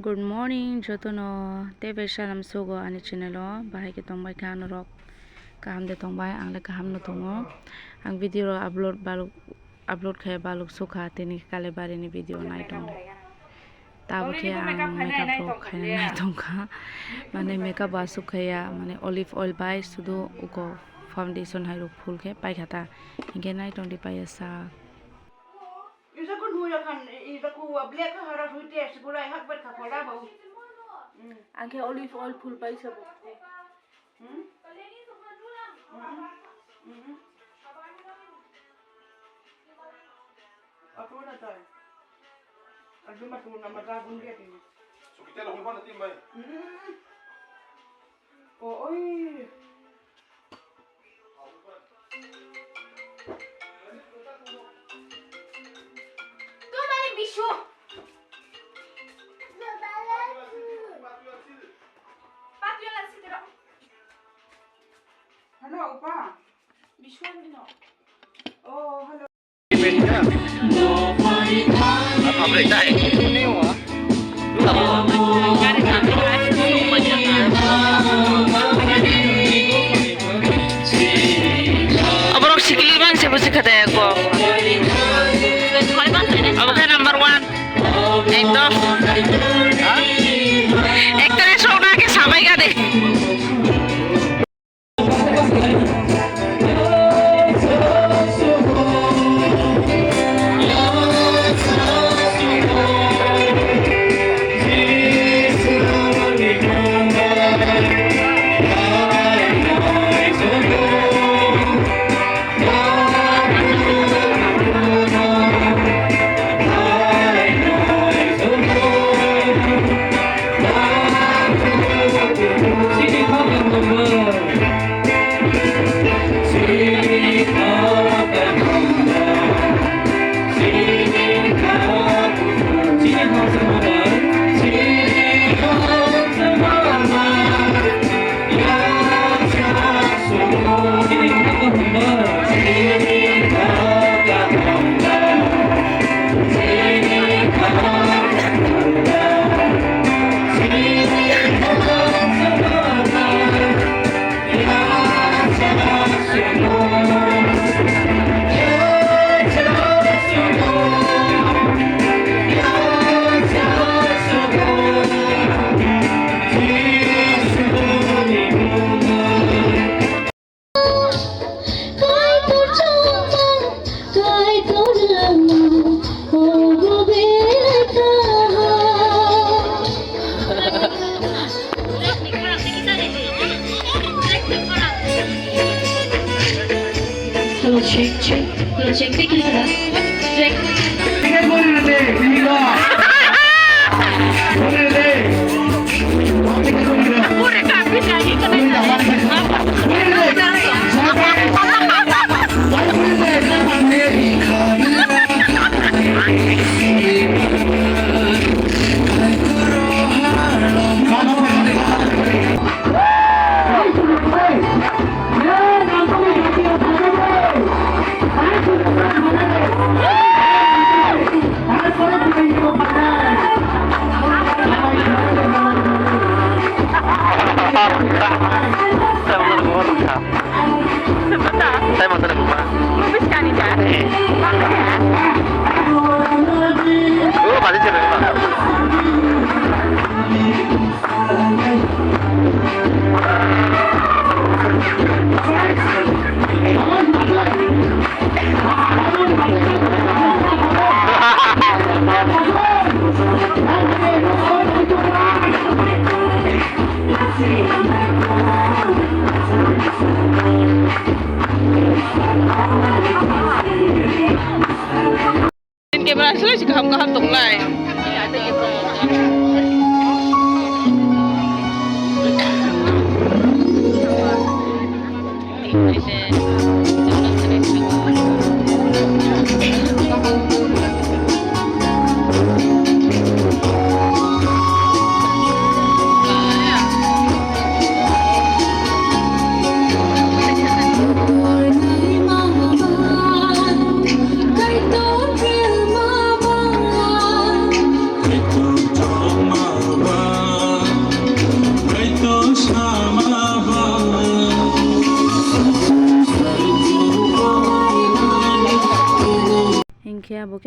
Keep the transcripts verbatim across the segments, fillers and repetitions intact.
Good morning jotono, tei bai salam sugo ani channel o, bahai khe tongbai kha norok, kaham de tongbai, ang le kaham no tongo. Ang video rok upload baluk, upload khai baluk sukha, tini Kalibari ni video nai tong. Tabuk khe ang makeup rok khaina nai tong kha, mane makeup bo aswk khaiya, mane olive oil bai sudu uko foundation hai rok full khe pai kha ta, hinkhe nai tong di paiya sa. Isa ko nuya kan, isa ko wa black ka hara hui te, si ko rai hak ber ka kola bau. Hmm. Angke olive oil full pai sa bo. Hmm? Hmm? Hmm? Ato na tai. Adu ma tu na ma da bun dia ti. Sukite lo hui ba na ti mai. Hmm. Oh, oi. Toma le bicho. Patio la sitero. Hello, opa. Bicho no. Oh, hello. Aborok sikili man se busi khata ya ko. Abo khe number one. Ekdom. Ekdom sok na ke sabai ga de. Hello, check, check. Hello, check. Take it, hello. Check. Tei masa nang ma. Movies kani ta. Oh, bali chebe ma. Camera selai si kaham kaham tonglai.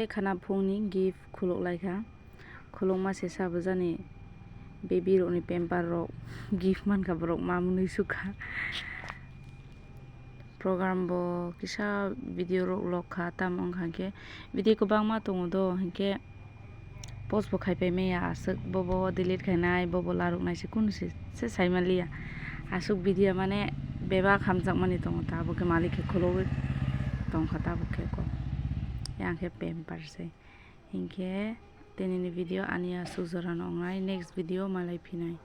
Khana phungni gift khuluk laikha. Khulukma se sabajani baby rokni pamper rok gift mankha borok ma mwnwi sukha. Program bo kisa video rok lok kha, tamo wngkha khe video kwbangma tongo do, hinkhe post bo khai pai maya aswk, bobo delete khainai, bobo larwknai se kunu se, se sai manliya. Aswk video mane bebak hamjakmani tongo, tabuk khe malik khe khulogwi tongkha tabuk khe ko. Yang khe pamper se. Hinkhe tinini video ani aswk jorano wngnai, next video malai phinai.